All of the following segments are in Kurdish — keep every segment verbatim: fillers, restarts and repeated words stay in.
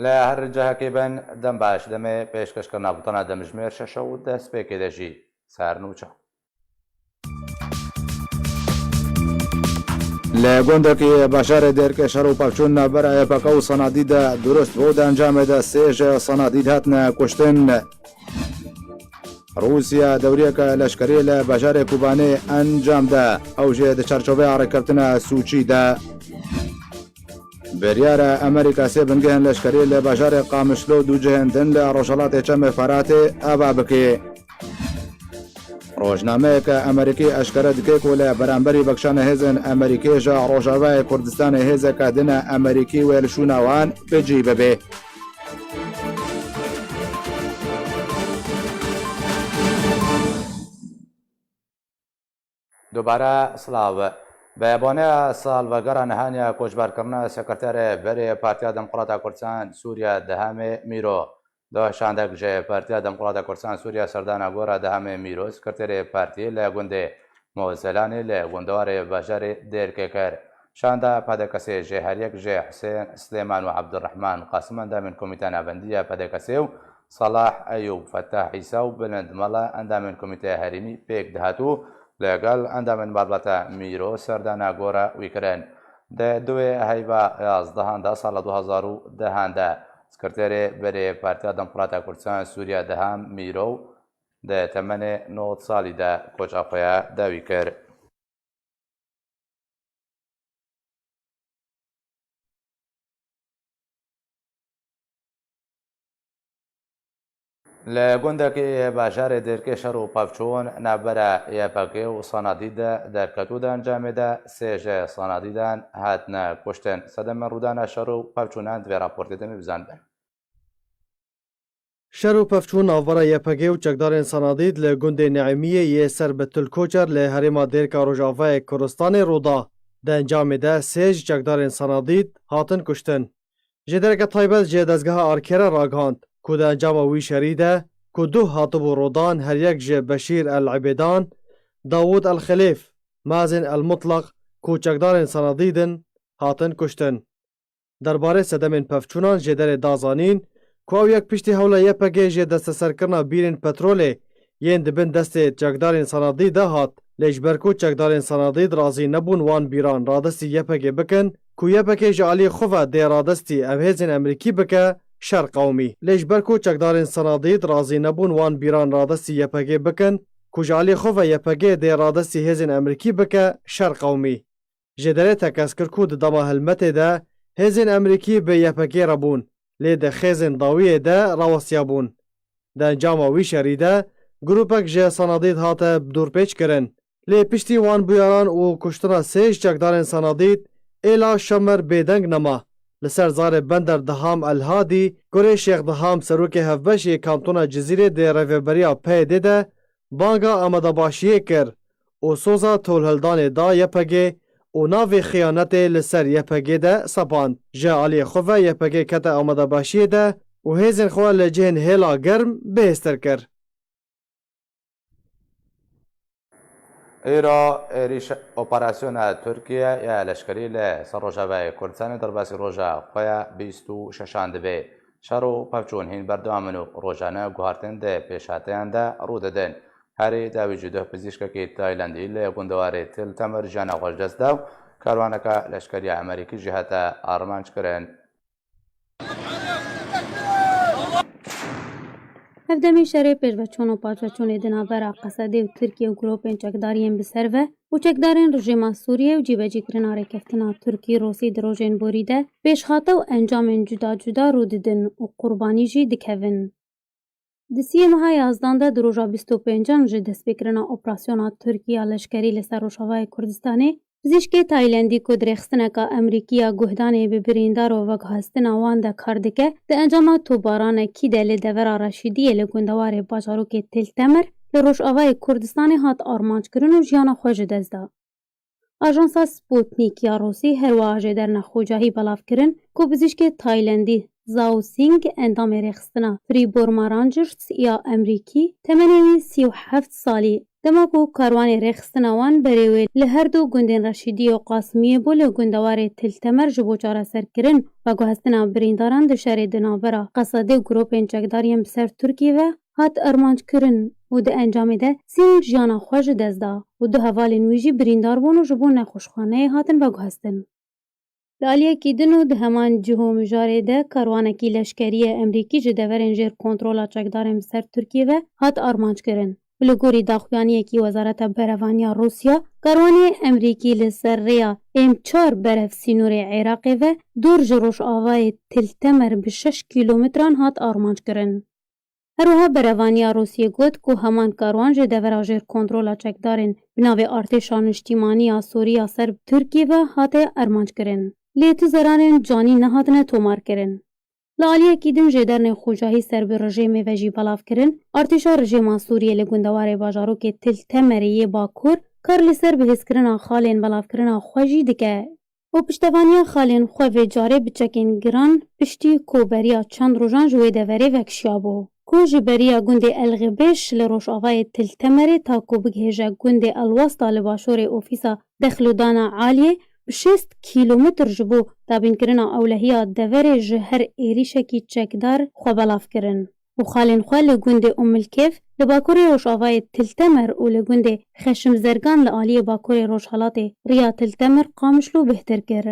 Li her cihekê bin, dem baş, demê pêşkêşkirina bultena demjimêr şeş û destpêkê de jî sernûçe. Li gundekî bajarê Dêrkê şer û pevçûn navbera Y P G û Sanadî de durust bû, di encamê de sê ji Sanadî hatine kuştin. Rûsya dewriyeke leşkerî li bajarê Kobanê encam da, ew jî di çarçoveya rêkeftina Sûçî de. Biryara Amerîka sê bingehên leşkerî li bajarê Qamişlo û du cihên din li rojhilatê Çemê Feratê ava bike. Rojnameyeke Amerîkî eşkere dike ku li beramberî vekişana hêzên Amerîkî ji Rojavayê Kurdistanê hêzeke din e Amerîkî wê li şûna wan bi cî bibe. Dubare silav. Bi boneya salvegera nihaniya koçberkirina sekreterê berê Partiya Demokrata Kurdistan Sûriye Dehemê Mîro, do şandek ji Partiya Demokrata Kurdistan Sûriye Serdana Gora Dehemê Mîro, sekreterê partiyê li gundê Mozelanê li gundewarê bajarê Dêrkê kir. Şanda P D K S'ê jê her yek ji Husên Silêman û Ebdurrehman Qasim endamên Komîta Navendî ya P D K S'ê û Salah Eyûb, Fetah Îsa û Bilind Mela endamên Komîteya Herêmî pêk dihat û li gel endamên malbata Mîro serdana gora wî kirin. Di duê heyva yazdehan de sala du hezar û dehan de, sekreterê berê Partiya Demokrata Kurdistan Sûriye Deham Mîro di temenê nod salî de koça xwe ya dawî kir. Li gundekî bajarê Dêrkê şer û pevçûn navbera Y P G û Sanadî de derket û di encamê de sê ji Sanadîdan hatine kuştin. Sedemên rûdana şer û pevçûnan di vê raportê de me bizanibin. Şer û pevçûn navbera Y P G û çekdarên Sanadîd li gundê Neemiyê yê ser bi Til Koçer li herêma Dêrka Rojavayê Kurdistanê rûda. Di encamê de sê ji çekdarên Sanadîd hatin kuştin. Jêdereke taybet ji dezgeha Arkê re ragihand ku di encama wî şerî de ku duh hatibû rûdan, her yek ji Beşîr El Ebêdan, Dawûd El Xelêf, Mazin El Mutlaq ku çekdarên Sanadîd in, hatin kuştin. Derbarê sedemên pevçûnan jêderê da zanîn ku ew yek piştî hewla Y P G jê desteserkirina bîrên petrolê yên di bin destê çekdarên Sanadî de hat. Lê ji ber ku çekdarên Sanadî razî nebûn wan bîran radestî Y P G bikin, ku Y P G ji alî xwe ve dê radestî ev hêzên Emerîkî bike şer qewimî. Lê ji ber ku çekdarên Sanadî razî nebûn wan bîran radestî Y P G bikin, ku ji alî xwe ve Y P G dê radestî hêzên Emerîkî bike şer qewimî. Jêderê tekez kir ku di dema helmetê de hêzên Emerîkî bi Y P G re bûn, lê di xêzên dawiyê de rawestiyabûn. Di encama wî şerî de grûpek ji Sanadîd hate dorpêçkirin. Lê piştî wan bûyaran û kuştina sê ji çekdarên Sanadîd, êla Şemer bêdeng nema. Li ser zarê Bender Diham El Hadî, kurê Şêx Diham, serokê hevbeş yê kantona Cizîrê di rêveberiya P Y D'ê de banga amadebaşiyê kir û soza tolhildanê da Y P G û navê xiyanetê li ser Y P G de sepand. Ji aliyê xwe ve Y P G kete amadebaşiyê de û hêzên xwe li cihên hêla germ bihêztir kir. Îro êrîş operasyona Tirkiye ya leşkerî li ser Rojavayê Kurdistanê derbasî roja xwe ya bîst û şeşan dibe. Şer û pevçûn hîn berdewam in û rojane guhartin di pêşhateyan de rû didin. Herî dawî jî duh pizîşkekî Taylandî li gundewarê Til Temir jiyana xwe ji dest da û karwaneke leşkeriya Amerîkî jî hate armanc kirin. Ev demê şerê pêşveçûn û paşveçûnê di navbera Qesedê û Tirkiye û grûpên çekdariyên bi ser ve û çekdarên rejîma Sûriye û cîbecîkirina rêkeftina Tirkî-Rûsî di rojên borî de pêşhate û encamên cuda cuda rû didin û qurbanî jî dikevin. Di siyê meha yazdan de di roja bîst û pêncan ji destpêkirina operasyona Tirkî ya leşkerî li ser Rojavayê Kurdistanê, pizîşkê Taylandî ku di rêxistineka Amerîkî ya guhdanê bi birîndar û veguhestina wan de kar dike, di encama topbaranekî de li devera Reşîdiyê li gundewarê bajarokê Til Temir li Rojavayê Kurdistanê hat armanckirin û jiyana xwe ji dest da. Ajansa Sputnik ya Rûsî her wiha jêder nexwecahî belav kirin ku pizîşkê Taylandî Zhao Sing, endamê rêxistina Free Burma Rangers ya Amerîkî, temenê wî sî û heft salî, Dema ku karwanê rêxistina wan berê wê li her du gundên Reşîdiyê û Qasimiyê bû, li gundewarê Til Temer ji bo çareserkirin veguhestina birîndaran di şerê di navbera Qesedê û grûpên çekdar yên bi ser Tirkiyê ve hat armanckirin û di encamê de sî jiyana xwe ji dest da û du hevalên wî jî birîndar bûn û ji bo nexweşxaneyê hatin veguhestin. Li aliyekî din û di heman cih û mijarê de karwanekî leşkerî yê Emerîkî ji deverên jêr kontrola çekdarên bi ser Tirkiyê ve hat armanckirin. Bi li gorî daxuyaniyekî Wezareta Berevaniya Rûsya, karwanê Emerîkî li ser rêya M çar berev sînorê Iraqê ve dûr ji rojavayê Til Temer bi şeş kîlometran hat armanckirin. Her wiha berevaniya Rûsiyê got ku heman karwan ji devera jêr kontrola çekdarên bi navê Artêşa Niştîmanî ya Sûrî ya ser bi Tirkiyê ve hate armanckirin. Lê tu zerarên canî nehatine tomarkirin. Li aliyekî din jêdernê xocahî ser bi rejêmê ve jî belav kirin, artêşa rejêma Sûriyê li gundewarê bajarokê Til Temerê yê Bakur kar li ser bihêzkirina xalên belavkirina xwe jî dike. û piştevaniya xalên xwe vê carê bi çekên giran piştî ku beriya çend rojan ji wê deverê vekişiyabû. Ku ji beriya gundê El Xibeş li rojavayê Til Temerê ta ku bigihêje gundê El Westa li başorê ofîsa Dexlûdana Aliyê bi şêst kîlometr ji bo dabînkirina ewlehiya deverê ji her êrîşekî çekdar xwe belav kirin. û xalên xwe li gundê Umilkêf li bakurê rojavayê Til Temer û li gundê Xeşim Zergan li aliyê bakurê rojhilatê riya Til Temer Qamişlo bihtir kir.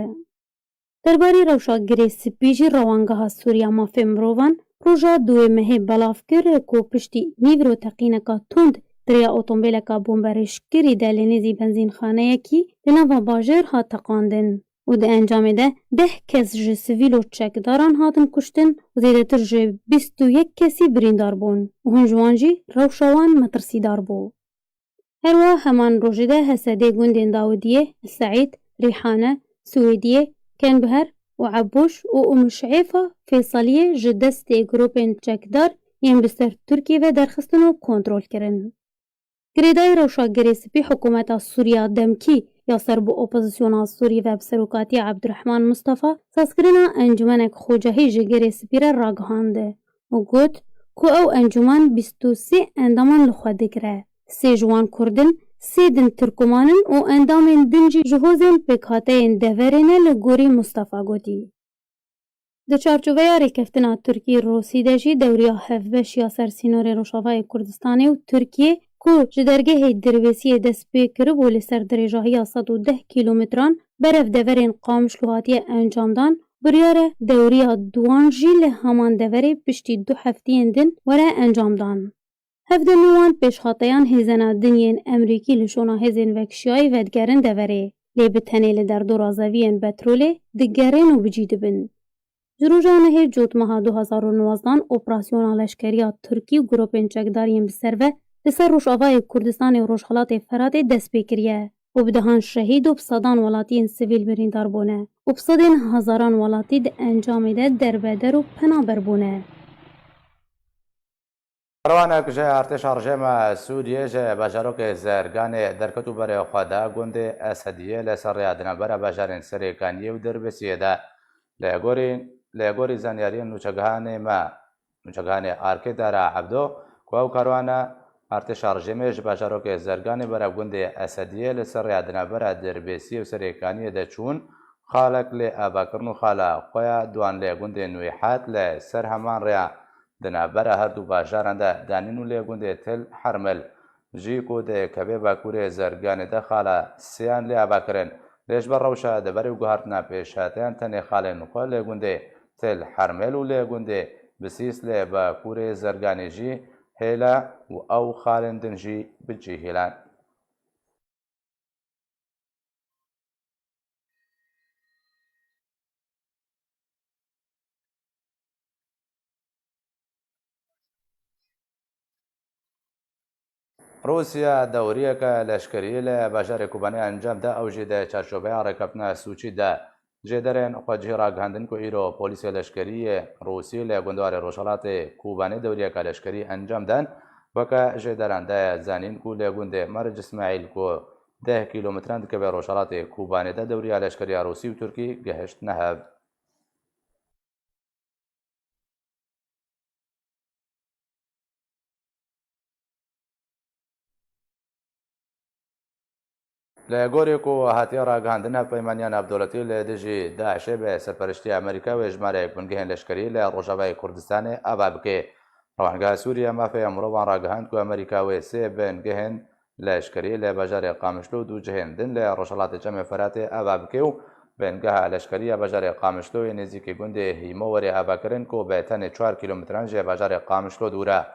Derbarê rewşa Girê Spî jî Rewangeha Sûriya Mafê Mirovan roja duwê mehê belav kir ku piştî nîvro teqîneka tund di riya otombêleka bomberêjkirî de li nêzî benzînxaneyekî li nava bajêr hat teqandin. û di encamê de deh kes ji sivîl û çekdaran hatin kuştin û zêdetir ji bîst û yek kesî birîndar bûn û hin ji wan jî rewşa wan metirsîdar bû. Her wiha heman rojê de Hesedê gundên Dawidiyê, Seîd, Rîhane, Swêdiyê, Kenbiher û Ebûş û Umuşêfa Fêsaliyê ji destê grûpên çekdar yên bi ser Tirkiyê ve derxistin û kontrol kirin. Girêdayî rewşa Girê Spî hikûmeta Sûriya demkî ya ser bi opozisyona Sûrî ve bi serokatiya Ebdurehman Mustafa sazkirina encûmenek xocahî ji Girê Spî re ragihand û got ku ew encûmen bîst û sê endaman li xwe digire. Sê ji wan Kurd in, sê din Tirkuman in û endamên din jî ji hozên pêkhateyên deverê ne, li gorî Mustafa gotî. Di çarçoveya rêkeftina Tirkî-Rûsî de jî dewriya hevbeş ya ser sînorê Rojavayê Kurdistanê û Tirkiyê ku ji dergehê Dirbêsiyê dest pê kiribû li ser dirêjahiya sed û deh kîlometran berev deverên Qamişlo hatiye encamdan, biryar e dewriya duwan jî li heman deverê piştî du heftiyên din were encamdan. Hevdin û wan pêşhateyan hêzena din yên Emerîkî li şona hêzên vekişiyayî vedigerin deverê, lê bi tenê li derdora zeviyên petrolê digerên û bi cî dibin. Ji roja nehê Cotmeha du hazar û nozdan operasyona leşkeriya Tirkî û grûpên çekdar yên bi ser ve li ser Rojavayê Kurdistanê û Rojhilatê Feratê dest pê kiriye û bi dehan şehîd û bi sedan welatiyên sivîl birîndar bûne û bi sedên hezaran welatî di encamê de derbeder û penaber bûne. Karwanek ji artêşa rejêma Sûriyê ji bajarokê Zerganê derket û berê xwe da gundê Esediyê li ser rêya di navbera bajarên Serêkaniyê û Dirbêsiyê de. Li gorî, li gorî zanyariyên nûçegihanê me, nûçegihanê Arkê Dara Ebdo, ku ew karwana artêşa rejêmê ji bajarokê Zerganê berev gundê Esediyê li ser rêya di navbera Dirbêsiyê û Serêkaniyê de çûn, xalek lê ava kirin û xala xwe ya duan lê gundê Nûyhat li ser heman rêya di navbera her du bajaran de danîn û lê gundê Til Hermel jî ku dikeve bakurê Zerganê de xala sêyan lê ava kirin. Lê ji ber rewşa deverê û guhartina pêşhateyan tenê xalên xwe lê gundê Til Hermel û lê gundê Bisîs lê bakurê Zerganê jî hêla û ew xalên din jî bi cî hêlan. Rûsya dewriyeke leşkerî li bajarê Kobanê encam da, ew jî di çarçoveya rêkeftina Sûçî de. Jêderên xwecihî ragihandin ku îro polîsê leşkerî yê Rûsî li gundarê rojhilatê Kobanê dewriyeke leşkerî encam dan. Weke jêderan daye zanîn ku li gundê Merc Îsmaîl ku deh kîlometran dikeve rojhilatê Kobanê de dewriya leşkeriya Rûsî û Tirkî gihiştine hev. Li gorî ku hatiye ragihandin, Hevpeymaniya Navdewletî li dijî DAIŞê bi serpereştiya Amerîka wê jimareyek bingehên leşkerî li Rojavayê Kurdistanê ava bike. Rewangeha Sûriye Mafê Mirovan ragihand ku Amerîka wê sê bingehên leşkerî li bajarê Qamişlo û du cihên din li rojhilatê Çemê Feratê ava bike û bingeha leşkerî ya bajarê Qamişlo yê nêzîkî gundê Hîmo were avakirin ku bi tenê çar kîlometran ji bajarê Qamişlo dûr e.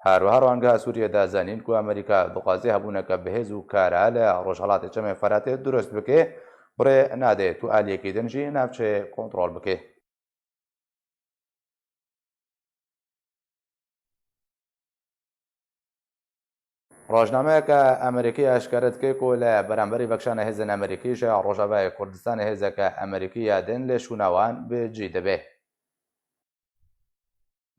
Her wiha Rewangeha Sûriyê da zanîn ku Amerîka dixwaze hebûneke bihêz û kara li rojhilatê Çemê Feratê dirust bike, bi rê nade ku aliyekî din jî navçeyê kontrol bike. Rojnameyeke Amerîkî eşkere dike ku li beramberî vekişana hêzên Amerîkî ji Rojavayê Kurdistanê hêzeke Amerîkî ya din li şûna wan bi cî dibe.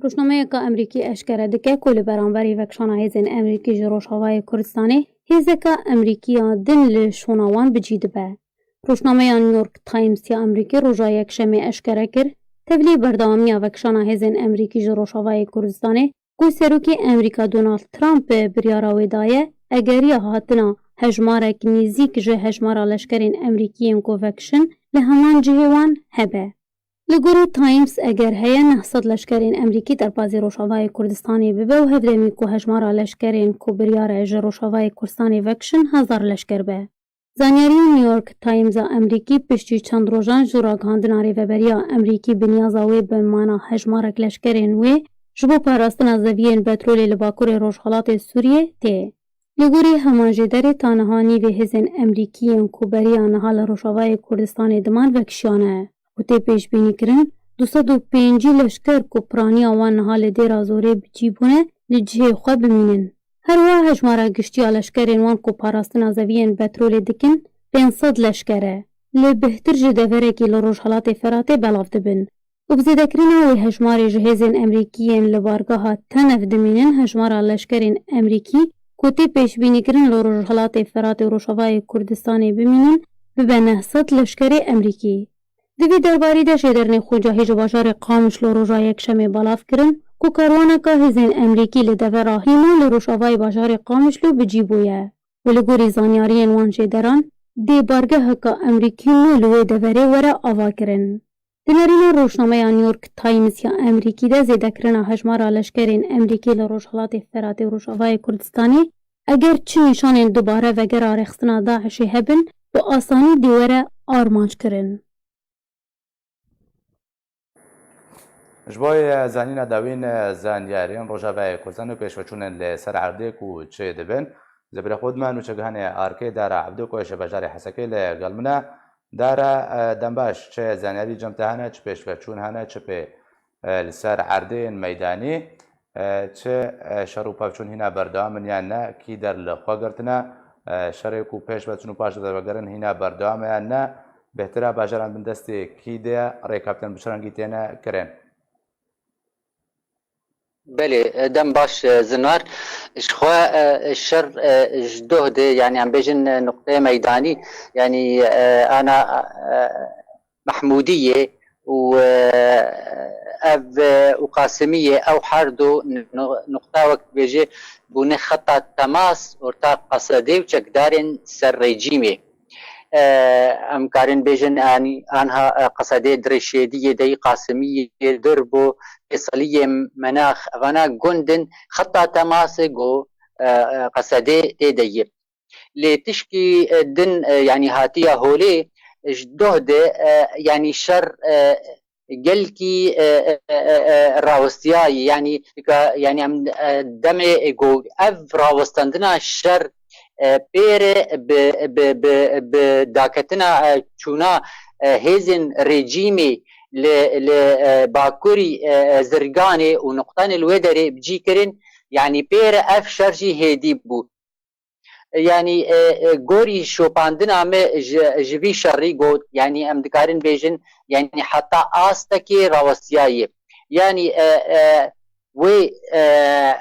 Rojnameyeke Amerîkî eşkere dike ku li beramberî vekişana hêzên Amerîkî ji Rojavayê Kurdistanê hêzeke Amerîkî ya din li şûna wan bi cî dibe. Rojnameya New York Times ya Amerîkî roja Yekşemê eşkere kir, tevlî berdewamiya vekişana hêzên Amerîkî ji Rojavayê Kurdistanê, ku Serokê Amerîka Donald Trump biryara wê daye, egeriya hatina hejmarek nêzîk ji hejmara leşkerên Amerîkî yên ku vekişin li heman cihê wan hebe. Li gorî Times, eger heye neh sed leşkerên Amerîkî derbazî Rojavayê Kurdistanê bibe û hevdemî ku hejmara leşkerên ku biryar e ji Rojavayê Kurdistanê vekişin hezar leşker be. Zanyariyên New York Times a Amerîkî piştî çend rojan ji ragihandina Rêveberiya Amerîkî bi niyaza wê bi mana hejmarek leşkerên wê ji bo parastina zeviyên petrolê li bakurê rojhilatê Sûriyê tê. Li gorî heman jêderê ta niha nîvê hêzên Amerîkî yên ku beriya niha li Rojavayê Kurdistanê diman vekişiyane û tê pêşbînîkirin du sed û pêncî leşker ku piraniya wan niha li Dêra Zorê bi cî bûne li cihê xwe bimînin. Her wiha hejmara giştî ya leşkerên wan ku parastina zeviyên petrolê dikin pênc sed leşker e. Lê bêhtir ji deverekî li Rojhilatê Feratê belav dibin. Û bi zêdekirina wê hejmarê ji hêzên Amerîkî yên li bargeha Tenev dimînin, hejmara leşkerên Amerîkî ku tê pêşbînîkirin li Rojhilatê Feratê û Rojavayê Kurdistanê bimînin, bibe neh sed leşkerê Amerîkî. Di vî derbarî de jêderên xwecahî ji bajarê Qamişlo roja Yekşemê belav kirin ku karwaneke hêzên Amerîkî li devera Hîmo li rojavayê bajarê Qamişlo bi cî bûye û li gorî zanyariyên wan jêderan dê bargeheke Amerîkî nû li wê deverê were avakirin. Di nerîna rojnameya New York Times ya Amerîkî de zêdekirina hejmara leşkerên Amerîkî li Rojhilatê Feratê û Rojavayê Kurdistanê, eger çi nîşanên dubare vegera rêxistina DAIŞê hebin, bi asanî dê were armanc kirin. Ji bo zanîna dawîn, zanyarên Rojavayê Kurdistanê û pêşveçûnên li ser erdê ku çi dibin, zêbirê xwe dime nûçegihanê Arkê Dara Ebdo ku ji bajarê Hesekê li gel min e. Dara, e, dembaş, çi zanyarî cem te hene, çi pêşveçûn hene, çi pê, e, li ser erdên meydanî, e, çi, e, şer û pevçûn hîna berdewam in yan ne, kî der li xwe girtine, e, şerê ku pêş ve diçin û paş ve vegerin hîna berdewam e yan ne, bêhtir e bajaran bin destê kî de ye, rêkeftin bi çi rengî têne kirin? Belê, e, dem baş, e, Zinar. Ji xwe, e, şer, e, ji doh de, yani em bêjin, e, nuqteyê meydanî, yani, e, ana, e, Mehmûdiyê û, e, ev, e, û Qasimiyê, ew her du nu-, nuqta wek dibêje bûne xeta temas orta Qesedê û çekdarên ser rejîmê. E, em karin bêjin, anî, anha, e, Qesedê di Rêşêdiyê de yî, Qasimiyê, Dirbo, Fêsaliyê, Menax, evana gund in xeta temasê ku, e, e, Qesedê tê de yê. Lê tişkî, e, din, e, yanî hatiye holê, ji doh de, e, yanî şer, e, gelkî, e, e, e, e, rawestiyayî, yanî, ka, yanî em, e, demê, e, ku ev rawestandina şer, e, pêre bi, bi, bi, bi daketina, e, çûna, e, hêzên rejîmê li, li, e, bakurî, e, e, Zirganê û nuqtanê li wê derê bi cî kirin, yanî pêre ev şer jî hêdî bû. Yanî, e, e, gorî şopandina me ji, ji vî şerî got, yanî em dikarin bêjin, yanî heta astekê rawestiyayê. Yanî, e, e, wê, e,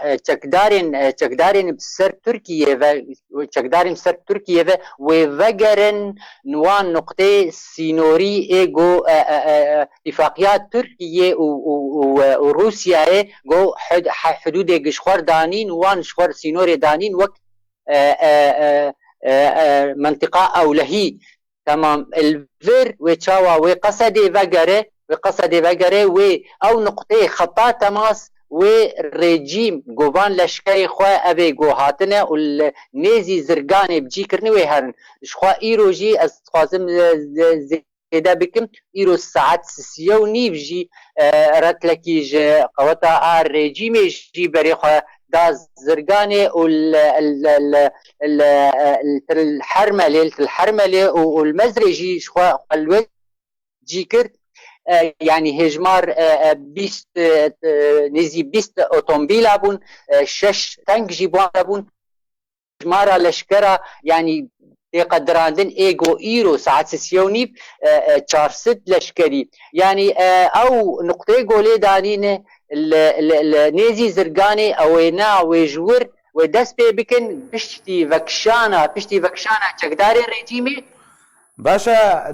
e, çekdarên, e, çekdarên bi ser Tirkiyê ve, çekdarên ser Tirkiyê ve wê vegerin wan nuqtê sînorî ê ku, e, e, e, e, îtifaqiya Tirkiyê û, û, û, e, û Rûsyayê ku hud-, he-, hudûdê ji xwe danîn, wan ji xwe sînorê danîn wek, e, e, e, e, e, mentiqa ewlehî. Temam, li vir wê çawa wê Qesedê vegere, wê Qesedê vegere, wê ew nuqteyê xeta temas wê rejîm, go van leşkerê xwe evê go hatine û li nêzî Zirganê bi cî kirine wê herin. Ji xwe îro jî ez dixwazim, e, e, zêde bikim. Îro saet sisiye û nîv jî, e, retlekî ji qeweta a rejîmê jî berê xwe da Zirganê û li, li, li, li, li Til Hermelê, li Til Hermelê û, û li Mezrê jî ji xwe, xwe li wê cî kir. E, yanî hêjmar, e, e, bîst, e, e, nêzî bîst otomobîla bûn, e, şeş tank jî bi wan re bûn. Hêjmara leşkera, yanî tê qedirandin ê go îro saet sisiye û nîv, e, e, çar sed leşkerî. Yanî, e, ew nuqteyê go lê danîne li, li, li nêzî Zirganê ew ê na wê ji wir wê dest pê bikin, piştî vekişana, piştî vekişana çekdarên rejîmê. Baş e,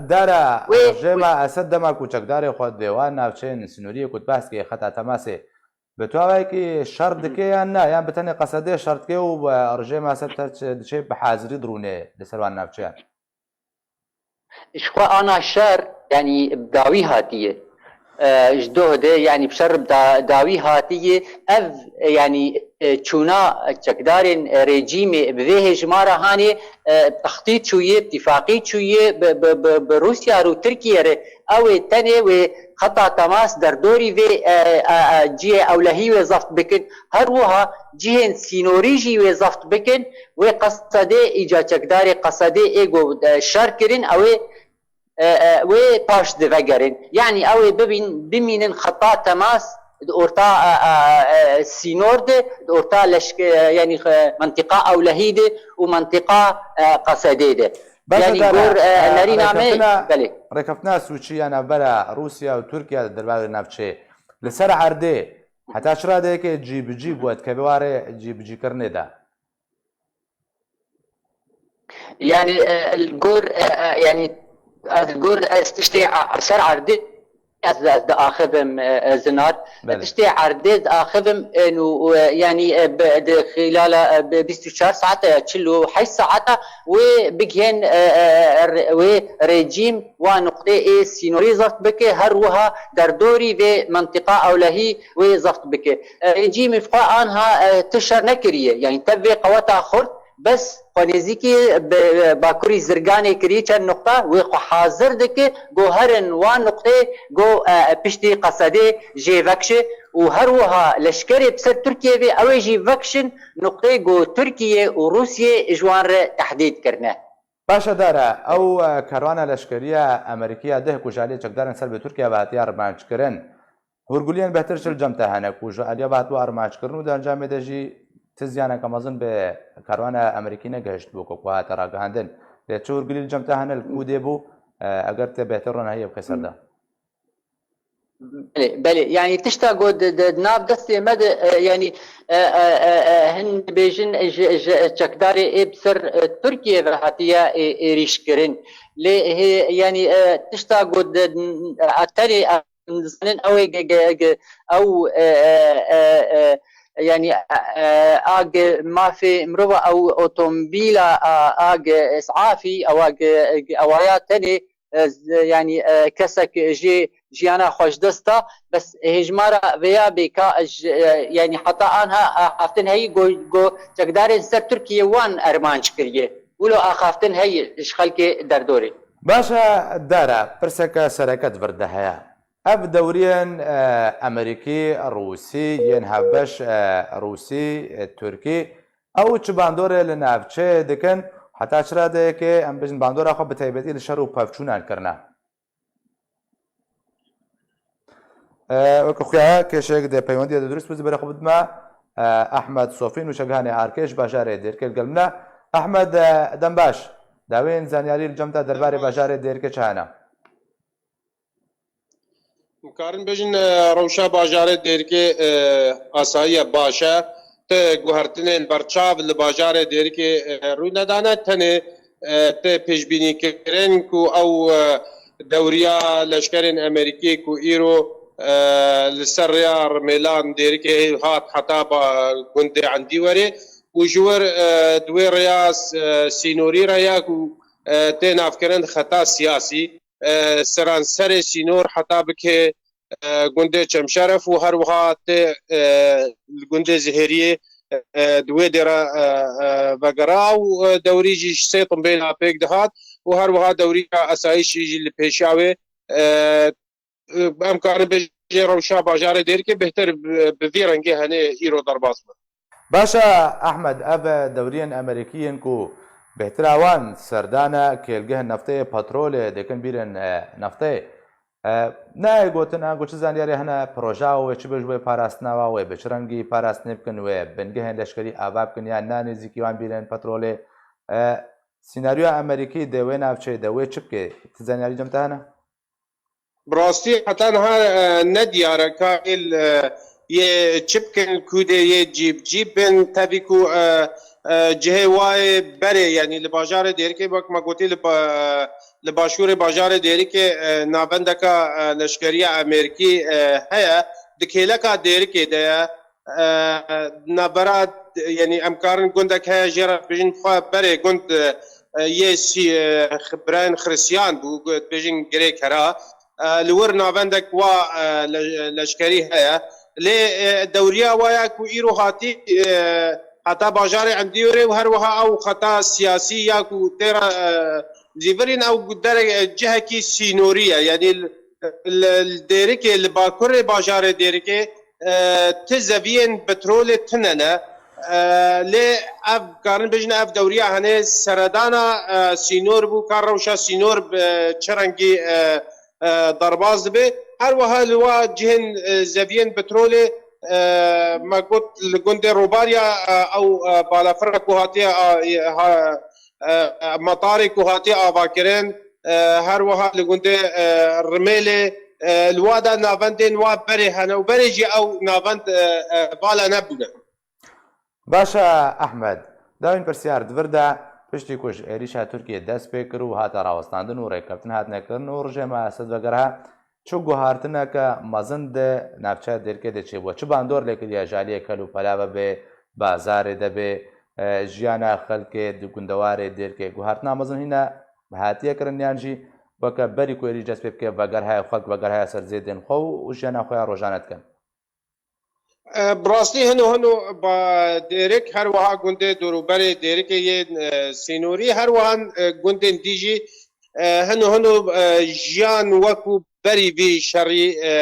Dara, wê, rejêma wê Esed dema ku çekdarê xwe dê wan navçeyên sînoriyê ku tu behs kê xeta temasê, bi tu awayekî şer dike yan na, yan bi tenê Qesedê şer dike û, e, rejêma Esed ter diçe bi hazirî dirûnê li ser wan navçeyan? Ji xwe ana şer, yanî bi dawî hatiye. E, ji doh de, yanî bi şer bi da-, dawî hatiye. Ev, e, yanî, e, çûna çekdarên, e, rejîmê bi vê hêjmara hanê, e, textît çûye, îtîfaqî çûye bi, bi, bi, bi Rûsya û Tirkiye re. Ew ê tenê wê xeta temas derdorî vê, e, e, e, cihê ewlehî wê zeft bikin. Her wiha cihên sînorî jî wê zeft bikin. Wê Qesedê, îca çekdarê Qesedê ê ku, e, şer kirin, ew ê, e, e, wê paş divegerin. Yanî ew ê bibîn, bimînin xeta temas di orta, e, e, e, sînor de, di orta leşke-, e, yanî, e, mentiqa ewlehî de û mentiqa, e, Qesedê de. Baş e, yanî Dara, gor, e, e, nerîna me, rêkeftina, belê. Rêkeftina sûcî ya navbera Rûsya û Tirkiye di derbarê navçeyê li ser erdê heta çi radeyekê cî bi cî bû, dikeve warê cî bi cî kirinê de? Yanî, e, li gor, e, e, yanî, ez li gor ez tiştê a-, ser erdê ez, ez diaxivim, e, e, zinar. Belê. Tiştê erdê diaxivim, e, nû, e, yanî, e, bi, di xîlala, e, bi bîst û çar saeta ya çil û heşt saeta wê bigihên, e, e, e, re-, wê rejîm wa nuqtê ê sînorî zeft bike, her wiha derdorî vê mentiqa ewlehî wê zeft bike. E, rejîmê xwe anha, e, ti şer nekiriye. Yanî tev vê qeweta xurt, bes xwe nêzîkî bi, bi Bakurî Zirganê kiriye çend nuqta, wê xwe hazir dike, go herin wan nuqtê, go, e, piştî Qesedê jê vekişe û her wiha leşkerê bi ser Tirkiye vê, ew ê jî vekişin nuqtê, go Tirkiye û Rûsiyê ji wan re tehdît kirine. Baş e Dara, ew, e, kerwana leşkerî ya Amerîkî ya deh ku ji aliyê çekdarên ser bi Tirkiye ve hatiye armanckirin. Hûrguliyên bêhtir çi li cem te hene ku ji aliya ve hatibû armanckirin û di encamê de jî ti ziyaneke mezin bi kerwana Amerîkî negihiştibû ku, ku hate ragihandin. Lê çi hûrgulî li cem te hene, li ku dê bû, e, eger te bêhtir ron heye bixê ser de? Belê, belê. Yanî tişta ku di, di, di nav destê me de, e, yanî, e, e, e, e, hin dibêjin ji, ji çekdarê ê bi ser, e, Tirkiye ve hatiye ê-, êrîşkirin. Lê hê, yanî, e, tişta ku di, e, tenê, e, dizanin ew ê ge-, ge-, ge-, ew, e, e, e, e, yanî, e, e, a ge mafê mirova ew otomobîla, a, a ge isafî, ew a ge, ge ewaya tenê e, z-, yanî, e, kesek jê jiyana xwe ji dest da, bes hêjmara vêya bêka ji, e, yanî heta anha, e, axaftin heyî go, go çekdarên ser Tirkiye wan armanc kiriye. Wilo axaftin heyî ji xelkê derdorê. Baş e, Dara, pirseke sereke di vir de heye. Ev dewriyên, e, Amerîkî, Rûsî, yên hevbeş, e, Rûsî, e, Tirkî, ew çi bandorê li navçeyê dikin, heta çi radeyekê, em bêjin, bandora xwe bi taybetî li şer û pevçûnan kirine? E, weke xuya kêşeyek de peywendiyê de durust bû, ez ê berê xwe bidime, e, Ehmed Sofî, nûçegihanê Arkê ji bajarê Dêrikê li gel min e. Ehmed, e, dem baş. Dawên zanyarî li cem te derbarê bajarê Dêrikê çi hene? Dikarin bêjin, e, rewşa bajarê Dêrikê, e, asayiye baş e. Ti guhertinên berçav li bajarê Dêrikê, e, rû nedane. Tenê, e, tê pêşbînîkirin ku ew, e, dewriya leşkerên Amerîkî ku îro, e, li ser rêya Rimêlan Dêrikê hat heta ba gundê Endîwerê, û ji wir, e, di wê rêya, e, sînorî re ya ku, e, tê navkirin xeta siyasî, e, seranserê sînor heta bike, e, gundê Çemşeref û her wiha tê, e, li gundê Zihêriyê, e, di wê dê re, e, e, vegera û, e, dewrî jî ji sê timbêla pêk dihat û her wiha dewrî ya esayîşî jî li pêşiya wê, e, em karin bêjin rewşa bajarê Dêrikê bêhtir bi, bi vî rengê hene îro derbas bin. Baş e, Ehmed, ev dewriyên Amerîkî yên ku bêhtira wan serdana kêlgehên nefteyê, petrolê, dikin bîrên, e, nefteyê. E, nayê gotin, ango çi zanyarî hene, proja wê çi be ji wê parastina wa, wê bi çi rengî parastinê bikin, wê bingehên leşkerî ava bikin yan na nêzîkî wan bîrên petrolê. E, sînaryoya Amerîkî dê wê navçeyê de wê çi bike? Ti zanyarî cem te hene? Bi rastî heta niha, e, ne diyar e ka êl, e, yê çi bikin, ku dê yê cîb cîb bin. Tevî ku, e, e, cihê wayê berê, yanî li bajarê Dêrikê, wek me gotî, li ba-, li başûrê bajarê Dêrikê, e, navendeka, e, leşkeriya Amerîkî, e, heye, di kêleka Dêrikê de ye. E, navbera, yanî em karin gundek heye jê re bijin xwe berê gund, e, yê sî, e, birayên Xiristiyan bû, gu-, dibêjin Girê Kera. E, li wir navendek wa, e, le-, leşkerî heye. Lê, e, dewriya wa ya ku îro hatî, e, heta bajarê Endîyorê û her wiha ew xeta siyasî ya ku tê re, e, zîvirîn ew derek, e, cihekî sînorî ye. Yanî li, li, li Dêrikê, li bakurê bajarê Dêrikê, e, ti zeviyên petrolê tune ne. E, lê ev, karin bêjin, ev dewriya hene seredana, e, sînor bû, ka rewşa sînor bi çi rengî, e, e, derbas dibe. Her wiha li wa cihên, e, zeviyên petrolê, e, me got li gundê Robarya, e, ew, e, balafira ku hatiye, a, e, ha, e, e, metarê ku hatiye avakirin, e, her wiha li gundê, e, Rimêlê, e, li wa de navendên wa berê hene û berê jî ew navend, e, e, vala nebûne. Baş e, Ehmed. Dawîn pirsyar, di vir de, piştî ku ji êrîşa Tirkiyê dest pê kir û hate rawestandin û rêkeftin hatine kirin û rejîma Esed vegeriha, çi guhartineke mezin di navçeya Dêrikê de çêbû? Çi bandor lê kiriye ji aliyê kel û pela ve bê, bazarê de bê, e, jiyana xelkê di gundewarê Dêrikê? Guhartina mezin hîne hatiye kirin yan jî weke berî ku êrîş dest pê bike, veger heye, xelk veger heye ser zêdên xwe û jiyana xwe ya rojane dikin? E, bi rastî hino hino ba Dêrik, her wiha gundê dorûberê Dêrikê yên, e, sînorî, her wiha, e, gundên dî jî, e, hino hino, e, jiyan wekû berî vî şerî, e,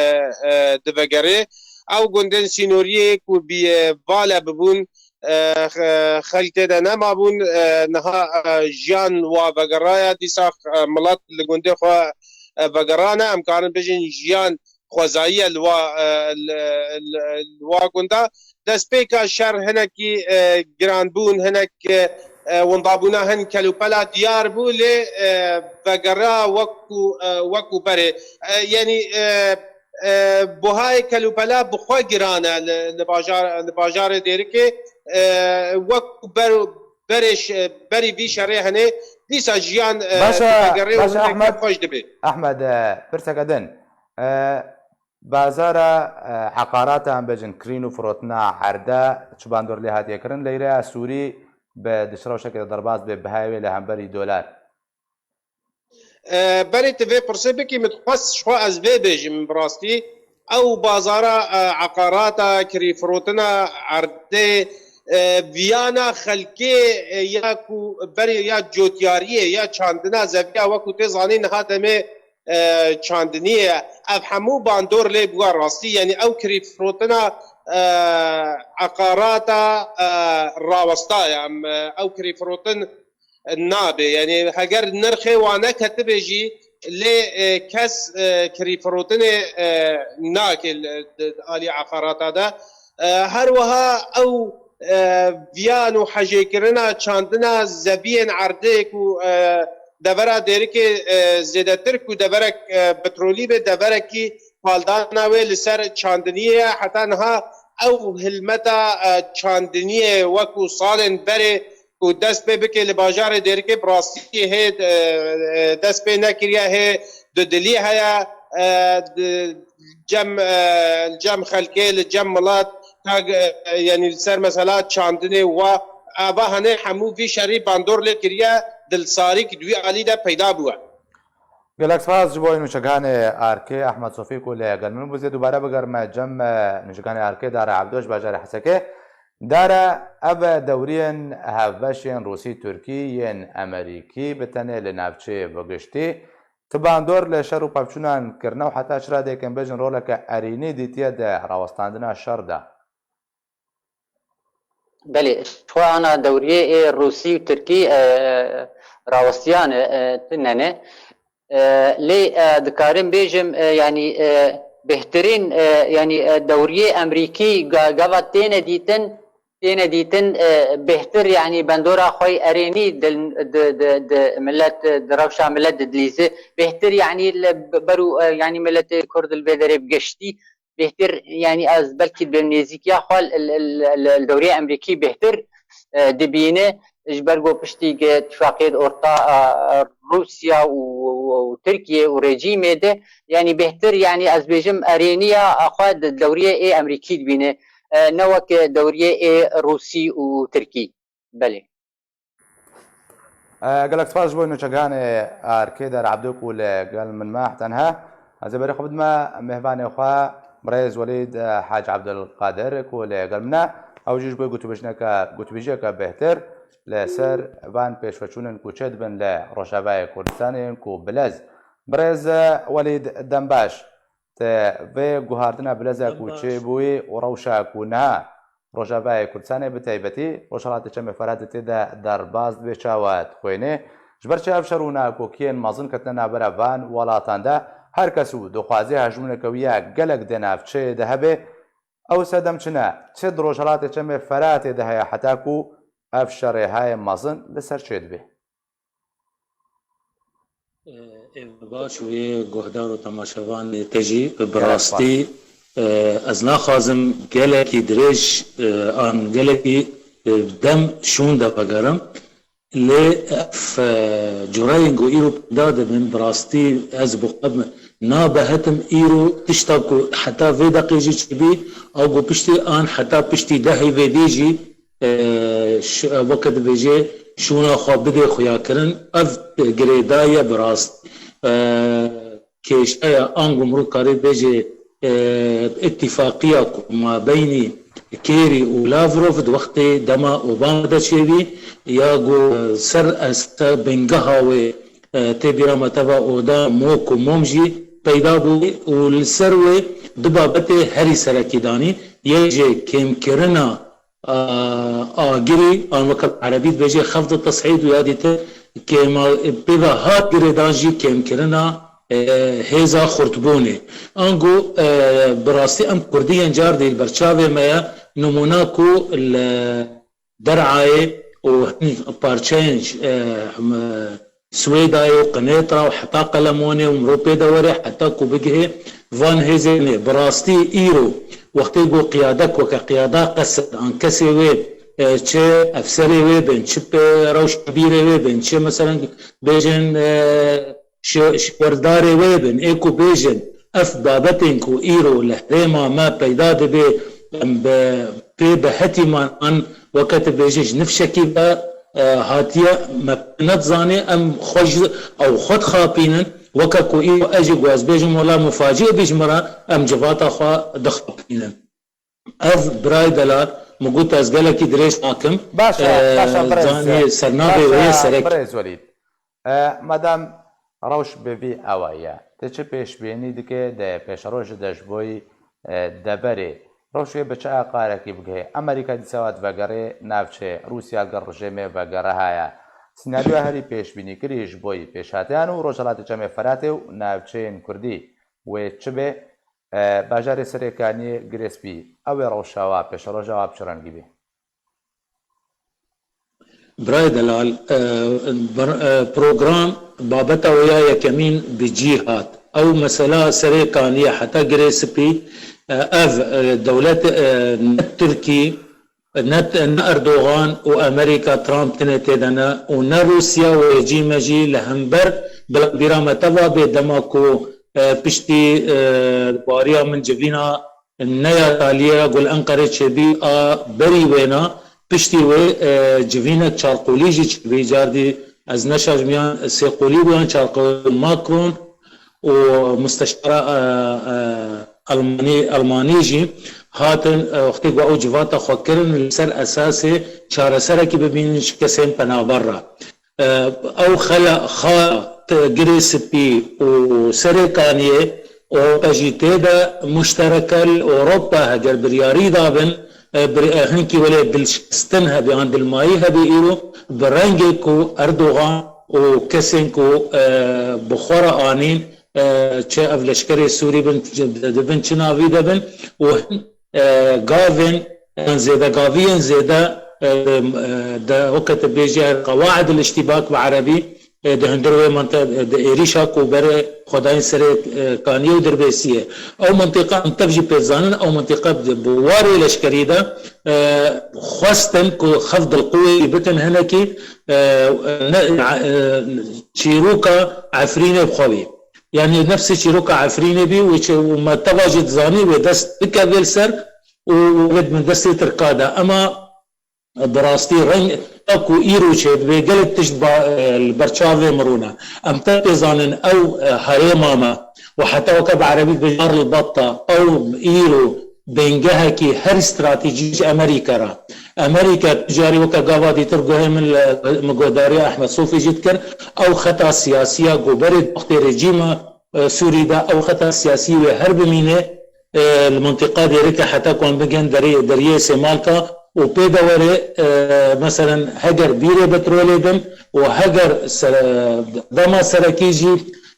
e, divegerê. Ew gundên sînoriyê ku bî, e, vale bibûn, e, xe-, xelk tê de nemabûn, e, niha, e, jiyan wa vegeraya, dîsa, e, milet li gundê xwe, e, vegerane. Em karin bêjin jiyan xwezayî ye li wa, e, li, li, li wa gunda. Destpêka şer hinekî, e, giranbûn, hinek, e, e, windabûna hin kelûpela diyar bû, lê, e, vegera wekû, e, wekû berê. E, yanî, e, e, buhayê kelûpela bi xwe giran e li, li bajar, li bajarê Dêrikê, e, wekû ber, berê ş-, berî vî şerê hene, dîsa jiyan, e, Baş e, divegerê û baş e, hinek Ehmed. Xweş dibe. Ehmed, e, pirseke din. E, bazara, e, heqarata, em bêjin, kirîn û firotina erde, çi bandor lê hatiye kirin? Leyreya Sûrî bi dişrewşeke de derbas bê, bihayê wê li hemberî dolar. E, berê tu vê pirsê bikî, min dixwest ji xwe ez vê bêjim, bi rastî. Ew bazara, e, eqarata, kirîfirotina erdê, e, viyana xelkê, e, ya ku berê ya cotyariyê, ya çandina zeviya, wekû tê zanîn, niha demê, e, çandiniyê ye. Ev hemû bandor lê bûye rastî. Yanî ew kirîfirotina, e, eqarata, e, rawesta ye. Em, e, ew kirîfirotin nabe. Yanî heger nirxê wane ketibe jî, lê, e, kes, e, kirîfirotinê, e, nake li, di, di alî eqarata de. E, her wiha ew, e, viyan û hejêkirina çandina zeviyên erdê ku, e, devera Dêrikê, e, zêdetir ku deverek, e, petrolî be, deverekî paldana wê li ser çandiniyê ye. Heta niha ew hilmeta, e, çandiniyê wekû salên berê ku dest pê bike li bajarê Dêrikê, bi rastî hê, e, e, dest pê nekiriye, hê dudilî heye, e, di, cem, e, cem xelkê, li cem milet, ka, e, yanî li ser mesela çandinê wa ava hene hemû vî şerî bandor lê kiriye, dilsarîk di wî alî de peyda bûye. Gelek spas ji bo nûçeganê Arkê Ehmed Sofî ku li gel min bû. Zê dubare bigerme cem nûçeganê Arkê Dare Ebdo ji bajarê Hesekê. Dare, ev dewriyên hevbeş yên Rûsî-Tirkî yên Emerîkî bi tenê li navçeyê bi giştî, ti bandor li şer û pevçûnan kirine û heta çi radeyê em bêjin roleke erênî dîtiye di rawestandina şer de? Belê, xwe ana dewriyê ê Rûsî û Tirkî, e, rawestiyane, e, tune ne. E, lê, e, dikarim bêjim, e, yanî, e, bêhtirîn, e, yanî, e, dewriyê Emerîkî ga-, gava têne dîtin, têne dîtin, e, bêhtir, yanî bendora xwe yê erênî di, di, di, di millet, di rewşa millet didilîze. Bêhtir, yanî li ber û, e, yanî milletê Kurd li vê derê bi giştî bêhtir, yanî ez belkî dibêm nêzîkiya xwe li, li, li, li dewrê Emerîkî bêhtir, e, dibîne. Ji ber ku piştî ke tifaqiyê orta, e, Rûsya û, û, û Tirkiye û rejîmê de, yanî bêhtir, yanî ez bêjim erêniya xwe di dewriyê ê Emerîkî dibîne, e, ne weke dewriyê ê Rûsî û Tirkî. Belê. E, gelek spas ji bo nûçeganê Arkê Dare Ebdo ku li gel min me. Tenha ez ê berê xwe bidime mêvanê xwe, birêz Welîd, e, Hec Ebdulqadir ku li gel min e. Ew jî ji bo gotûbêjneke, gotûbêjiyeke bêhtir li ser van pêşveçûnên ku çêdibin li Rojavayê Kurdistanê yên ku bilez. Birêz, e, Welîd, dem baş. Te vê guhardina bilezek û çêbûyî û rewşa ku niha Rojavayê Kurdistanê bi taybetî Rojhilatê Çemê Feratê tê de derbas dibe çawa dixwêne? Ji ber çi ev şer û nakokiyên mezin ketine navbera van welatan de? Her kes û dixwazê hejmûneke wî ya gelek di navçeyê de hebe, ew sedem çi ne? Çi di Rojhilatê Çemê Feratê de heye heta ku ev şerê hayê mezin li ser çêdibe? Ê baş wê guhdar û temaşevanê te jî bi rastî, e, ez naxwazim gelekî dirêj, e, an gelekî, e, dem şûn de vegerim. Lê ev, e, cureyên ku îro peyda dibin, bi rastî ez bi xwe nabehetim îro tişta ku heta vê deqê jî çêbî, ew ku piştî an heta piştî dehê vê dê jî e, ş-, e, weke dibêje şûna xwe bidê xuyakirin. Ev girêdayî ye bi rast. E, kêşe ye, ango mirov karê bêje, e, îtîfaqiya ku mabeynî Kerî û Lavrov di wextê dema Obama de çêbî, ya ku ser, e, ser bingeha wê, e, tê bîra me teva oda mok û mom jî peyda bû û li ser wê du babetê herî serekî danî, yek jê kêmkirina a, agirî, an weke bi erebî dibêje xefd tes'îd û ya dîtir kêma, pê ve hat girêdan jî kêmkirina, e, hêza xurtbûnê. Ango, e, bi rastî em kurdiyên car dî li ber çavê me ye, nimûna ku li Derayê û hin parçeyên, e, Swêdayê û Qinêtra û heta Qelemonê û mirov pê de were heta ku bigihê van hêzên ê. Bi rastî îro wextê ku qiyadek weke qiyada qesed an kesê wê, e, çi efserê wê bin, çi pe-, rewşenbîrê wê bin, çi meselen bêjin, e, şi-, şiwerdarê wê bin, ê ku bêjin ev babetên ku îro li herêma me peyda dibe, em bi pê bi hetî man an weke tu bêjî ji nifşekî ve, e, hatiye me nedizanê, em xwe ji ew xwe dixapînin, weke ku îro ez jî ku ez bêjim wela mufaciyê bî ji min re, em civata xwe dixapînin. Ev birayê delal, min got ez gelekî dirêj nakim. Baş e, e, baş e, birêz, zanî sernavê wê ye serek. Birêz Welîd. E, madem rewş bi vî awayî ye, tu çi pêşbînî dike di pêşerojê de ji bo yî, e, deverê? Rewş wê bi çi aqarekî bigihê? Amerîka dîsa ve divegerê navçeyê, Rûsya li gel rejêmê vegere heye. Senaryoya herî pêşbînîkirî ji bo yî pêşhateyan û Rojhilatê Çemê Feratê û navçeyên Kurdî wê çi be? E, bajarê Serêkaniyê Girêspî, ew ê rewşa wa, pêşeroja wa bi çi rengî bê? Birayê delal, e, bir, e, program babeta wê ya yekemîn bi cî hat. Ew mesela Serêkaniyê heta Girê Spî, e, ev, e, dewlet, e, ne Tirkî, ne, ne Erdogan û Amerîka, Trump tine tê de ne û ne Rûsya û rejîme jî li hember bila bîra me teva bê dema ku, e, piştî, e, bariya min civîna ne ya taliyê ya ku li Enqerê çêbî a berî wêna, Piştî wê, e, civînek çarqolî jî çêbî, cardî ez neşaşmiyan sêqolî bû yan çarqolî. Macron û musteşara, e, e, Almanî, Almanî jî hatin, e, wextê ku ew civata xwe kirin, li ser esasê çareserekî bibînin ji kesên penaber re. E, ew xela, xala te-, girê spî û serê kaniyê, Ewropa jî tê de muştereke li Ewropa heger biryarî dabin, e, bir, e, hinkî welê dilşikistin hebe yan dilmayî hebe îro bi rengê ku Erdogan û kesên ku, e, bi xwe re anîn, e, çi ev leşkerê Sûrî bin, di bin çi navî de bin û hin, e, gavên, yan zêdegaviyên zêde, e, e, de weke tu bêjî el qewaid el îştîbak bi erebî, e, di hundir wê minte-, di êrîşa ku berê xwedayên serê, e, kaniyê û dirbêsiyê. Ew mintîqa em tev jî pê dizanin, ew mintîqa bi, bi warê leşkerî de, e, xwestin ku xev dilqûyê bikin hinekî, e, ne, e, çîroka Efrînê bi xwe bî. Yanî nefsê çîroka Efrînê bî û çi-, û me teva jî dizanî wê dest bike vê li ser û wê di bin destê Tirka de. Ema bi rastî reng ku îro çêdibe gelek tişt ba-, li ber çavê min rûne. Em tev pê zanin ew, e, herêma me û heta weke bi erebî dibêjin Darul Batta, ew îro bingehekî herî stratejî ji Amerîka re. Amerîka tu carî weke gava dîtir guhê min li, min guhdariya Ehmed Sofî jî dikir, ew xeta siyasî ya ku berê wextê rejîma, e, Sûrî de ew xeta siyasî wê her bimîne, e, li mintîqa dêrike heta ku em bigin derê-, deriyê Sêmalka û pê de were, e, meselen heger bîrê petrolê bin û heger sere-, dema serekî jî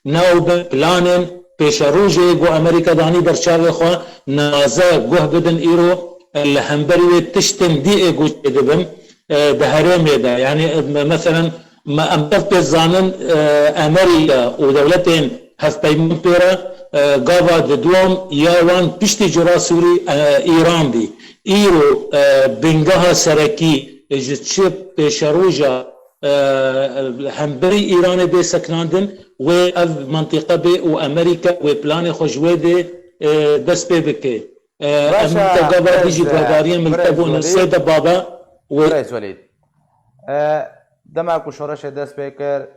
nav bin planên pêşerojê ku Amerîka danî ber çavê xwe naze guh bidin îro, e, li hemberî wê tiştên dî ê ku çêdibin, e, di herêmê de. Yanî, e, me-, meselen, me-, em tev pê zanin, e, Amerîka û dewletên hevpeyman pê re, e, gava diduwam ya wan piştî cura Sûrî, e, Îran bî. Îro, e, bingeha serekî ji çi pêşeroja, e, hemberî Îranê bê sekinandin, wê ev mintîqe bê û Amerîka wê planê xwe ji wê dê, e, dest pê bike. E, em Baş e, te gava dî jî guhdariyên min li te bûn, Seyda Baba. Wê Birêz Welîd. E, dema ku şoreşê dest pê kir,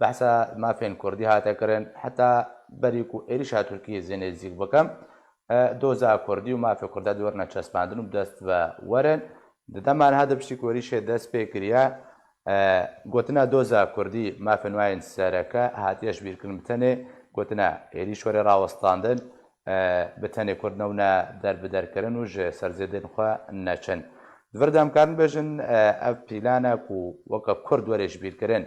behsa mafên kurdî hate kirin, heta berî ku êrîşa Tirkiyê zê nêzîk bikim, e, doza kurdî û mafê kurda dê werine çespandin û bi dest ve werin. Di dema niha de piştî ku êrîşê dest pê kiriye, e, gotina doza kurdî, mafên wayên sereke hatiye ji bîrkirin, bi tenê gotina êrîş were rawestandin, e, bi tenê Kurd newne derbiderkirin û ji serzêdên xwe neçin. Di vir de em karin bêjin, e, ev plana ku weke Kurd were ji bîr kirin,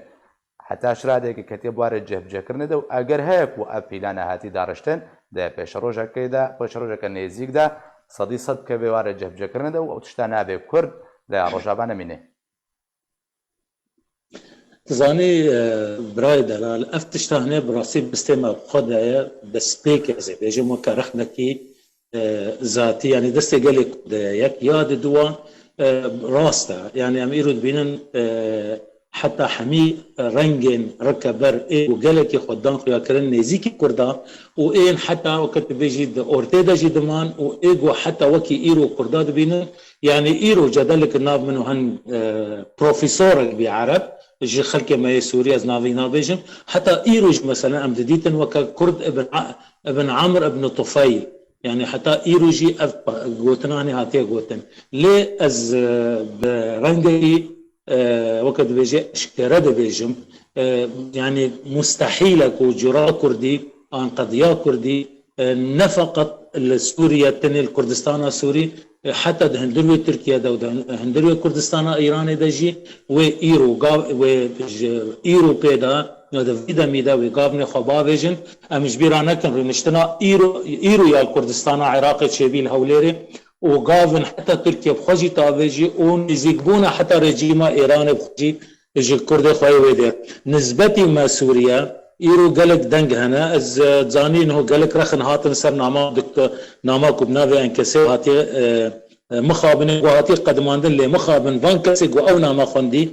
heta şiradeyeke ketiye bi warê cihbicehkirinê de û eger heye ku ev plana hatî dariştin, di pêşerojekê de, pêşerojeke nêzîk de sedî sed keve warê cihbicehkirinê de û ew tişta nabê Kurd li Rojava nemîne. Dizanî, e, birayê delal, ev tişta hine bi rastî destê me bi xwe de ye, destpêk ez ê bêjim weke rexnekî, e, zatî, yanî destê gelê Kurd de ye. Yek ya di duwa, e, rast e. Yanî em îro dibînin, e, heta hemî rengên rikeber ê ku gelekî xwe dan xuyakirin nêzîkî Kurda û ên heta weke tu bêjî di ortê de jî diman û ê ku heta wekî îro Kurda dibînin, Yanî îro cedelek nav min û hin, e, profesorek bî ereb, ji xelkê me yê Sûrî ez navî nabêjim. Heta îro jî mesela em didîtin weke Kurd Ibn A-, Ibn Amr Ibn Tufeyl. Yanî heta îro jî ev gotina hanê hatiye gotin. Lê ez, e, bi rengekî, e, weke dibêje eşkere dibêjim. E, yanî mustehîl e ku cura Kurdî an qediya Kurdî, e, ne feqet li Sûriye, tenê li Kurdistana Sûrî, e, heta di hundir wê Tirkiye de û di hundir wê Kurdistana Îranê de jî wê îro, gav-, wê ji îro pê de ya di vî demî de wê gavnê xwe bavêjin. Em ji bîra nekin rûniştina îro, îro ya li Kurdistana Iraqê çêbî li Hewlêrê û gavin heta Tirkiye bi xwe jî tavêjî û nêzîkbûna heta rejîma Îranê bi xwe jî ji Kurdê xwe yê wê dê. Nizbetî me Sûriye, îro gelek deng hene. Ez, e, zanî niho gelek rexin hatin ser nama dikto-, nama ku bi navê enkesê hatiye, e, e, mixabinê ku hatiye qedimandin, lê mixabin van kesê ku ew nama xwendî,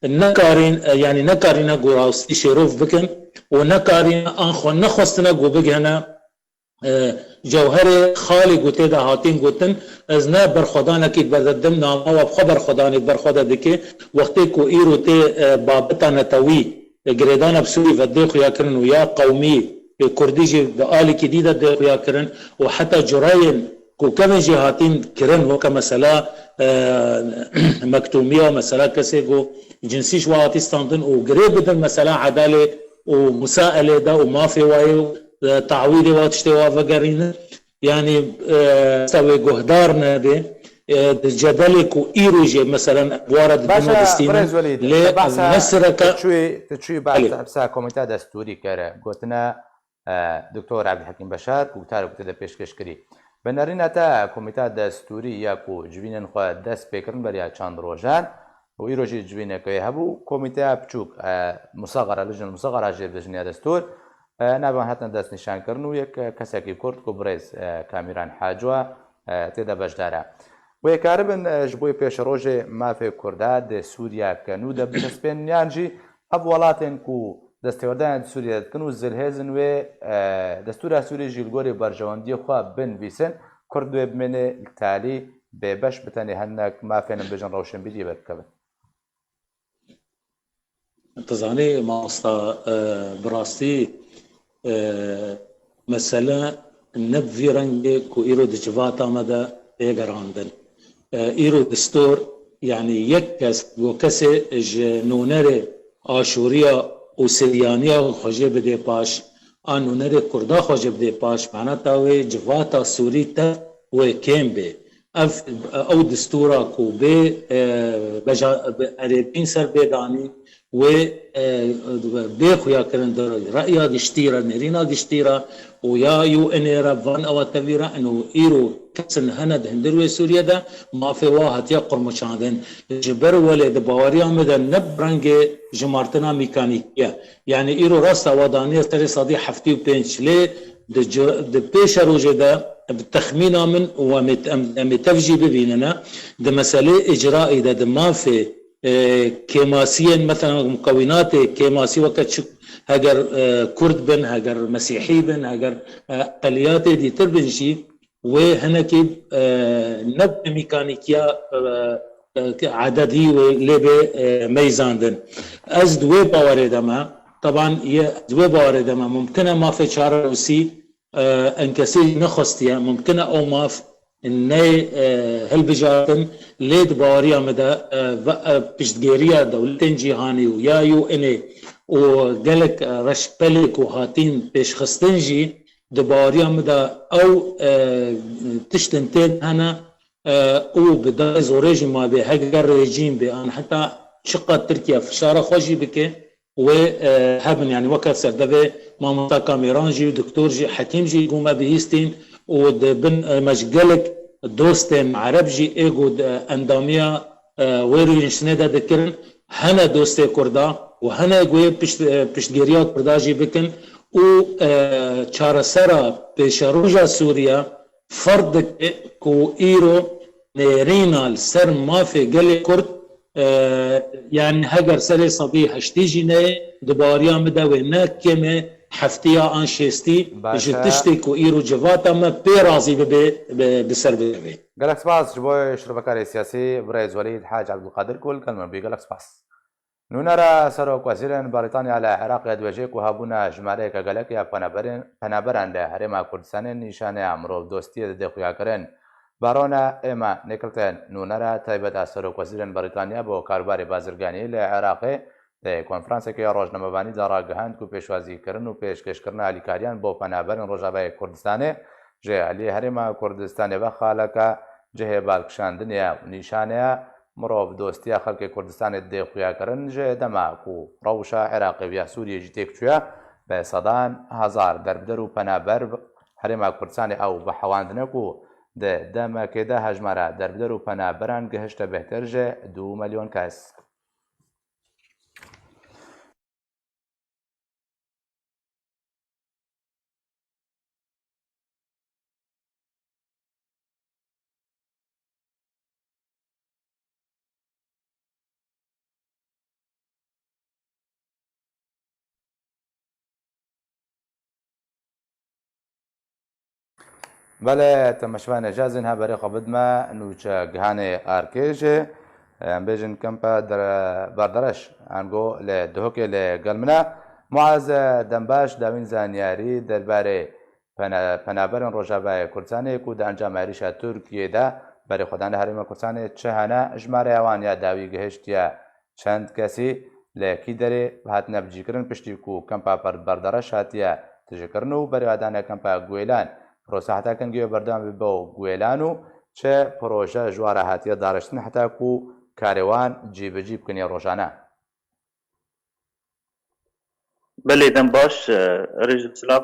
nekarîn, e, yanî nekarîne ku rastî şêrov bikin û nekarîne an xwe nexwestine ku bigihine e, cewherê xalê ku tê de hatin gotin, ez ne berxwedanekî berdedim, nama we bi xwe berxwedanê ber xwe de dike. Wextê ku îro tê, e, babeta netewî, e, girêdana bi Sûrî ve dê xuya kirin û ya qewmî, e, Kurdî jî bi alîkî dî de dê xuya kirin û heta curayên ku kevin jî hatin kirin, weke mesela, e, mektûmiya, mesela kesê ku cinsî ji we hatî standin û girê bidin, mesela, edalê û musaelê de û mafê wayê û, e, tawîdê wa tiştê wa vegerînin. Yanî, e, wê guhdar nebe, e, di cedelê ku îro jê, meselen, wara di Baş e, dino distînin, Birêz Welîd, lê te behsa, ne sireke te çûyî, te çûyî behsa, Belê. behsa komîta destûrî kere. Gotine, e, Doktor Ebdulhekîm Beşar, ku guhtarê ku te de pêşkêş kirî. Bi nerîna te komîta destûrî ya ku civînên xwe dest pê kirin beriya çend rojan û îro jî civîneke wê hebû, komîteya biçûk, e, musagara, lijnel musagara jê dibêjin ya destûr, e, navê wan hatin destnîşankirin û yek, e, kesekî Kurd ku birêz, e, Kamîran Haco, e, tê de beşdar e. Wê karibin, e, ji bo pêşerojê mafê Kurda di Sûriya ke nû de bidestpênin yan jî ev welatên ku destêwerdaniya di Sûriye dikin û zilhêzin wê, e, destûra Sûrî jî li gorî berjewendiyê xwe binivîsin, Kurd wê bimêne li talî bêbeş bi tenê hinek mafên em bêjin rewşenbîriyê vedikevin. Tu zanî mamosta, e, bi rastî, e, mesele ne bi vî rengê ku îro di civata me de tê gerandin. E, îro destûr, yanî yek kes, go kesê ji nûnerê Aşûriya û Siryaniya xwe jê bidê paş, a nûnerê Kurda xwe jê bidê paş, maneta wê civata Sûrî tev wê kêm bê. Ev, ew destûra ku bê, e, beja-, bi erêbîn ser bê danî, wê, e, bê xuya kirin di reya giştî re, nêrîna giştî re û ya U N ê re, van ewa tevî re, ino îro kesin hene di hundir wê Sûriye de, mafê wa hatiye qurmuçandin. Ji ber welê di baweriya min de ne bi rengê jimartina mîkanîkî ye. Yanî îro rast e, wa daniye serê sedî heftê û pênc, lê di ci-, di pêşerojê de, bi texmîna min û em ê, em, em ê tev jî bibînine, di meselê îcraî de, di mafê, e, kêmasiyên, mesela mukewînatê kêmasî weke çi, heger, e, Kurd bin, heger Mesîhî bin, heger, e, eqeliyatê dîtir bin jî, wê hinekî, e, ne bi mîkanîkiya, e, e, ededî wê lê bê, e, meyzandin. Ez di wê bawerê de me, teban ye, di wê bawerê de me, mumkin e mafê çarenûsî, e, enkesî nexwestiye, mumkin e ew maf neyê, e, hilbijartin, lê di baweriya min de, e, ve, e, piştgêriya dewletên cîhanî û ya U N ê û gelek, e, reşbelê ku hatin pêşxistin jî, di baweriya min de ew, e, tiştin tên hene, e, û bi dayê zorê jî mabê, heger rejîm bê, an heta çiqas Tirkiye fişara xwe jî bike, wê, e, hebin, yanî weke serdevê mamosta Kamêran jî, doktor jî, hekîm jî ku me bihîstîn û di bin, e, me ji gelek dostên ereb jî ê ku di endamiya, e, wê rûniştinê de dikirin, hene dostê Kurda û hene ku yê pişt-, e, piştgiriya Kurda jî bikin û, e, çaresera pêşeroja Sûriye ferz dike ku îro nêrîna li ser mafê gelê Kurd, e, yanî heger serê sedî heştî jî neyê, di baweriya min de wê ne kêm e heftiya an şêstî Baş ji e. tiştê ku îro civata me pê razî bibe, bi, bi ser bikeve. Gelek spas ji bo şrovekarê siyasî birêz Welîd Hac Ebdulkadir ku li gel me bû. Gelek spas. Nûnera Serokwezîrên Brîtanya li Iraqê dibêje ku hebûna jimareyeke gelek ya penaberên, penaberan li Herêma Kurdistanê nîşaneya mirovdostiyê dide xuyakirin. Barona Emma Nicholson, nûnera taybet a Serokwezîrên Brîtanya bo karûbarê bazirganî li Iraqê, di konferansekê ya rojnamevanî de ragihand ku pêşwazîkirin û pêşkêşkirina alîkariyan bo penaberên Rojavayê Kurdistanê ji aliyê Herêma Kurdistanê ve xaleke cihê balkişandinê ye û nîşaneya mirovdostiya xelkê Kurdistanê dê xuyakirin ji dema ku rewşa Iraqê û ya Sûriyê jî têk çûye, bi sedan hezar derbeder û penaber Herêma Kurdistanê ew bi hewandine ku di demekê de hejmara derbeder û penaberan gihişte bêhtir ji du milyon kes. Belê, temaşevanê cazin, heberê xwe bidme nûçe gihanê Arkêjê. Em bêjin kempa dere-, berdereş, ango li Duhokê li gel min e. Muaz, e, dembaş, dawîn zanyarî derbarê pene-, penaberên Rojavayê Kurdistanê ku di encama êrîşa Tirkiyê de berê xwe dane Herêma Kurdistanê çi hene, jimareya wan ya dawî gihiştiye çend kesî, li kî derê hatine bicîkirin, piştî ku kempa per-, berdereş hatiye tijîkirin û berêwadane kempa Guêlan, prosa heta kengî berdewam bibe û Guêlan û çi proje ji wan re hatiye dariştin heta ku karê wan cîbicî bikin yê rojane. Belê, dem baş, e, Rêjislav.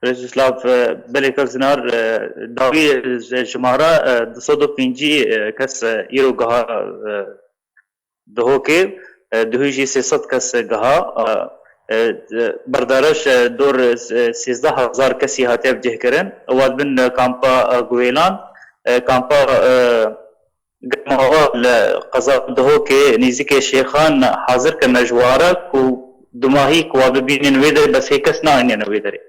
Rêjislav, e, belê, kak Zinar, e, dawî ji-, jimara, e, du sed û pêncî, e, kes, e, îro giha, e, Duhokê, e, duhî jî sê sed kes giha, e, e, berdereş, e, dor, e, sêzdeh hezar kesî hatiye bicihkirin. Ewad bin, e, kampa, e, Guêlan, e, kampa, e, Germava li qeza Duhokê nêzîkê Şêxan hazir kirine ji ware ku dumahî ku wa bibînin wê derê, bes hê kes nayêne wê derê.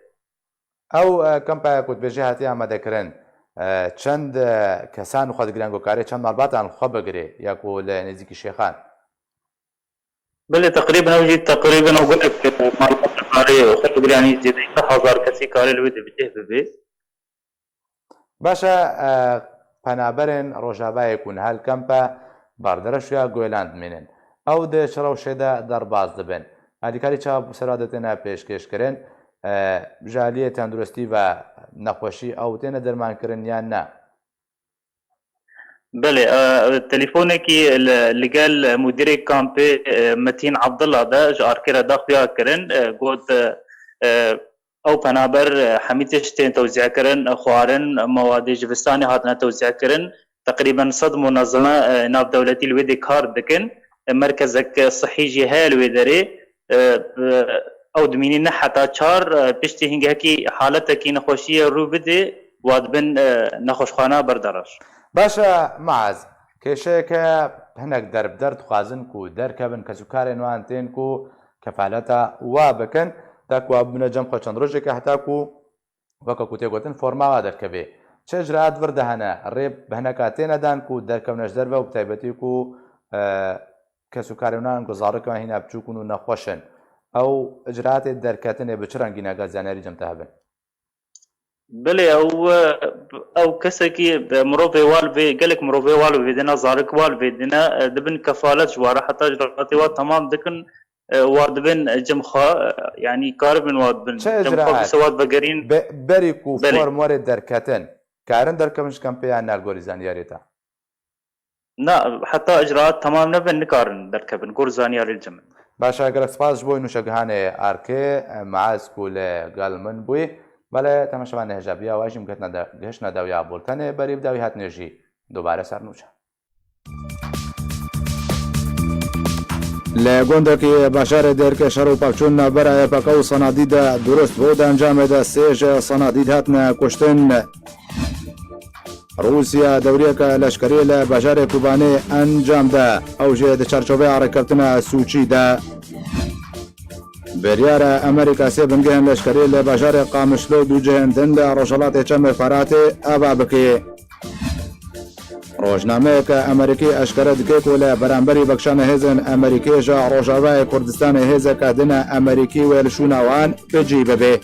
Ew, e, kempaya ku dibêjî hatiye amadekirin, e, çend, e, kesan xwe digire, ango karê çend malbatan xwe bigirê ya ku li nêzîkî Şêxan? Belê, teqrîben ew jî teqrîben ew gelek, e, malbat karê xwe bigire, yanî zêdeyî sê hezar kesî karê li wê de bi cih bibê. Baş e, e, penaberên Rojavayê ku niha li kempa berdereş ya Guêlan dimînin, ew di çi rewşê de derbas dibin? Alîkarî çawa bi ser de têne pêşkêşkirin? E, ji aliyê tenduristî ve nexweşî ew têne dermankirin yan ne? Belê, e, telefonekî li, li gel mudîrê kampê, e, Metîn Abdullah de ji Arkê re da xuya kirin, e, got, e, e, ew penaber, e, hemî tişt tên tewzî kirin, e, xwarin, e, mewadê jivistanê hatine tewzî kirin. Teqrîben sed munezeme, e, navdewletî li wê dê kar dikin. E, merkezek, e, sihî jî heye li wê derê. E, e, ew dimînî ne heta çar, e, piştî hingekî haletekî nexweşiyê rû bidê, wa dibin, e, nexweşxana berdereş. Baş e, Maaz, kêşeyeke hinek derbider dixwazin ku derkevin, kes û karên wan tên ku kefaleta wa bikin, da ku wa bibine cem xwe çend rojeke heta ku, weke ku tê gotin, forma wa derkevê. Çi icraat vir de hene, rê bi hineka têne dan ku derkevne ji derve û bi taybetî ku, e, kes û karên wan ku zarokên wan hîna biçûk in û nexweş in. Ew icraatê derketinê bi çi rengî ne, ka zaniyarî cem te hebin? Belê, ew, ew kesekî, e, mirovê wal vê, gelek mirovê wal vê dine, zarok wal vê dine, e, dibin kefalet ji ware, heta icraatê wa temam dikin, e, wa dibin cem xwe, e, yanî karibin wa dibin Çi cem xwe, icraat? Bi se wa vegerîn. Be-, berî ku Belê. Form were derketin, karin derkevin ji kempê yan ne, li gorî zaniyarê te? Na, heta icraat temam nebin, nikarin derkevin, gor zaniyarê li cem min. Baş e, gelek spas ji bo nûçegihanê Arkê, e, Maaz ku li gel min bûyî. Belê, temaşevanê hêja biya we jî em gihiştine de-, gihiştine dawiya bultenê, berî bi dawî hatinê jî dubare ser nûçe. Li gundekî bajarê Dêrkê şer û pevçûn navbera Y P K û Sanadî de durust bû, di encamê de sê ji Sanadî hatine kuştin. Rûsya dewriyeke leşkerî li bajarê Kobanê encam da, ew jî di çarçoveyê rêkeftina Sûçî de. Biryar e Amerîka sê bingehên leşkerî li bajarê Qamişlo û du cihên din li rojhilatê Çemê Feratê ava bike. Rojnameyeke Amerîkî eşkere dike ku li beramberî vekişana hêzên Amerîkî ji Rojavayê Kurdistanê hêzeke din e Amerîkî wê li şûna wan bi cî bibe.